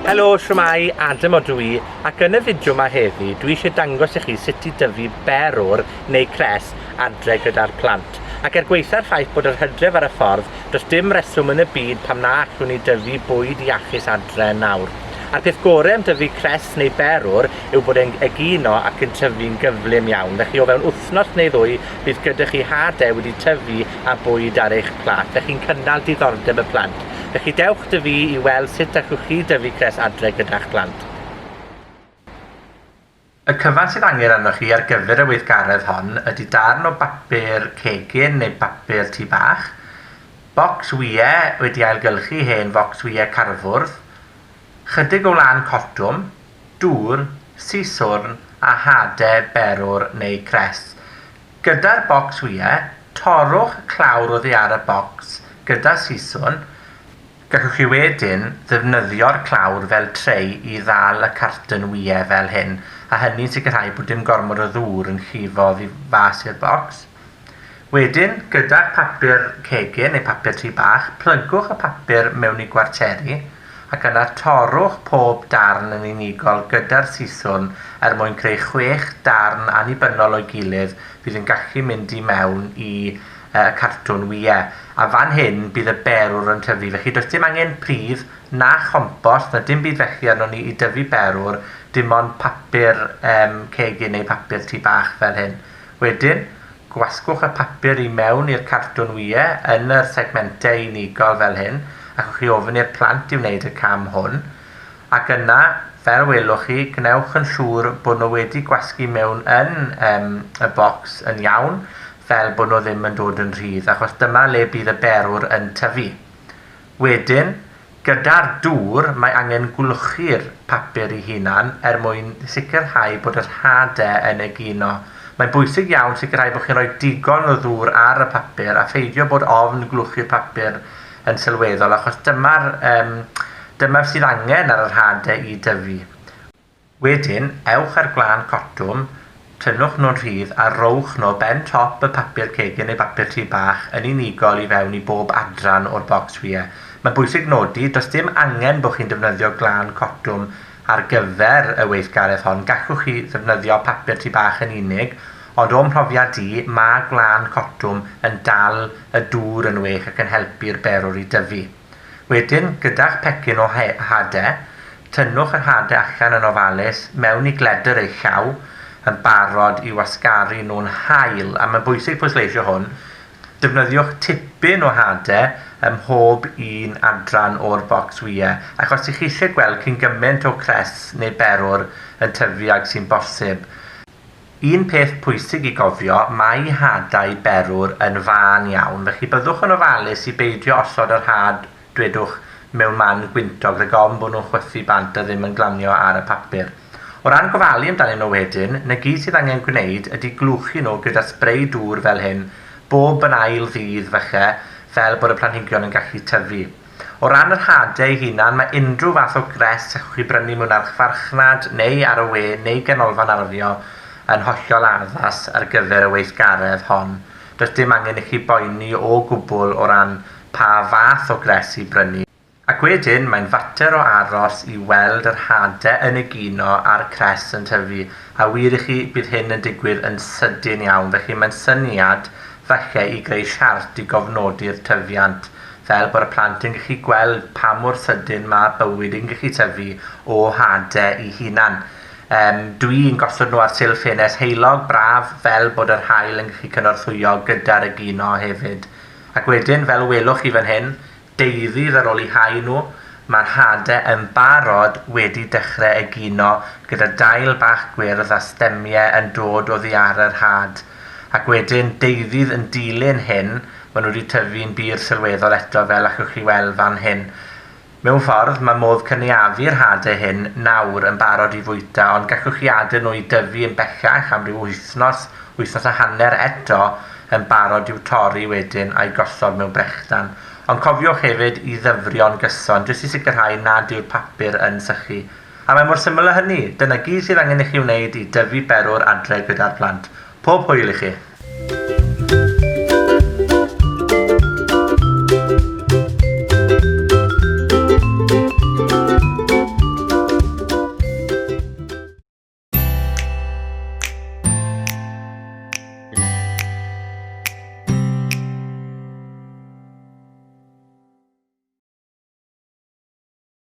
Helo, shwmae, Adam odw i, ac yn y fideo 'ma heddi, dwi eisiau dangos i chi sut i dyfu berwr neu cres adre gyda'r plant. Ac er gwaetha'r ffaith bod yr hydref ar y ffordd, does dim reswm yn y byd pam na allwn ni dyfu bwyd iachus adre nawr. A'r peth gore am dyfu cres neu berwr yw bod e'n egino ac yn tyfu'n gyflym iawn. Felly o fewn wythnos neu ddwy, bydd gyda chi hade wedi tyfu a bwyd ar eich plat. Felly'n cynnal diddordeb y plant. Felly dewch 'da fi i weld sut allwch chi dyfu cres adre gyda'ch plant. Y cyfan sydd angen arnoch chi ar gyfer y weithgaredd hon ydy darn o bapur cegin neu bapur tŷ bach, bocs wye wedi ailgylchu, hen focs wye cardfwrdd, chydig o wlân cotwm, dŵr, siswrn a hade berwr neu cres. Gyda'r bocs wye, torrwch y clawr oddi ar y bocs gyda siswrn. Gallwch chi wedyn ddefnyddio'r clawr fel trei i ddal y cartyn wye fel hyn, a hynny'n sicrhau bod dim gormod o ddŵr yn llifo oddi fas i'r bocs. Wedyn, gyda'r papur cegin neu papur tŷ bach, plygwch y papur mewn i gwarteri, ac yna torrwch pob darn yn unigol gyda'r siswrn er mwyn creu chwech darn annibynnol o'i gilydd fydd yn gallu mynd i mewn i y cartwn wye. A fan hyn bydd y berwr yn tyfu. Felly does dim angen pridd na chompost na dim byd felly arnon ni i dyfu berwr, dim ond papur um, cegin neu papur tŷ bach fel hyn. Wedyn, Gwasgwch y papur i mewn i'r cartwn wye yn yr segmentau unigol fel hyn, allwch chi ofyn i'r plant i wneud y cam hwn, ac yna, fel welwch chi, gwnewch yn siŵr bod nhw wedi gwasgu mewn yn um, y bocs yn iawn, fel bod nhw ddim yn dod yn rhydd, achos dyma le bydd y berwr yn tyfu. Wedyn, gyda'r dŵr, mae angen gwlychu'r papur ei hunan er mwyn sicrhau bod yr hade yn egino. Mae'n bwysig iawn sicrhau bod chi'n rhoi digon o ddŵr ar y papur a pheidio bod ofn gwlychu'r papur yn sylweddol, achos dyma'r um, dyma sydd angen ar yr hade i dyfu. Wedyn, ewch â'r gwlân cotwm, tynnwch nhw'n rhydd a rowch nhw ben top y papur cegin neu bapur tŷ bach yn unigol i fewn i bob adran o'r bocs wye. Mae'n bwysig nodi, does dim angen bod chi'n defnyddio gwlân cotwm ar gyfer y weithgaredd hon, gallwch chi ddefnyddio papur tŷ bach yn unig, ond o'm mhrofiad i, mae gwlân cotwm yn dal y dŵr yn well ac yn helpu'r berwr i dyfu. Wedyn, gyda'ch pecyn o hade, tynnwch yr hade allan yn ofalus mewn i gledr eich llaw, yn barod i wasgaru nhw'n hael. A mae'n bwysig pwysleisio hwn, defnyddiwch tipyn o hade ym mhob un adran o'r bocs wye, achos chi eisiau gweld cyn gymaint o cres neu berwr yn tyfu ag sy'n bosib. Un peth pwysig i gofio, mae hadau berwr yn fân iawn, felly byddwch yn ofalus i beidio osod yr had, dwedwch, mewn man gwyntog, rhag ofn bod nhw'n chwythu bant a ddim yn glanio ar y papur. O ran gofalu amdanyn nhw wedyn, 'na gyd sydd angen gwneud ydy glwchu nhw gyda sbrei dŵr fel hyn, bob yn ail ddydd falle, fel bod y planhigion yn gallu tyfu. O ran yr hade eu hunan, mae unrhyw fath o gres allwch chi brynu mewn archfarchnad neu ar y we neu ganolfan arddio yn hollol addas ar gyfer y weithgaredd hon. Does dim angen i chi boeni o gwbl o ran pa fath o gres i brynu. Ac wedyn, mae'n fater o aros i weld yr hade yn egino a'r cres yn tyfu, a wir i chi, bydd hyn yn digwydd yn sydyn iawn, felly mae'n syniad falle i greu siart i gofnodi'r tyfiant. fel bod y plant yn gallu gweld pa mor sydyn ma' bywyd yn gallu tyfu o hade 'i hunan. Yym, dwi'n gosod nhw ar silff ffenest heulog, braf, fel bod yr haul yn gallu cynorthwyo gyda'r egino hefyd. Ac wedyn, fel welwch chi fan hyn, deuddydd ar ôl 'u hau nhw, ma'r hade yn barod wedi dechre egino gyda dail bach gwyrdd a stemie yn dod oddi ar yr had. Ac wedyn, deuddydd yn dilyn hyn, Maen nhw wedi tyfu'n bur sylweddol eto, fel allwch chi weld fan hyn. Mewn ffordd, mae modd cynaeafu'r hade hyn nawr yn barod i fwyta, ond gallwch chi adael nhw i dyfu yn bellach am ryw wythnos, wythnos a hanner eto, yn barod i'w torri wedyn a'u gosod mewn brechdan. Ond cofiwch hefyd i ddyfrio'n gyson, jyst i sicrhau nad yw'r papur yn sychu. A mae mor syml â hynny! Dyna gyd sydd angen i chi wneud i dyfu berwr adre gyda'r plant. Pob hwyl i chi!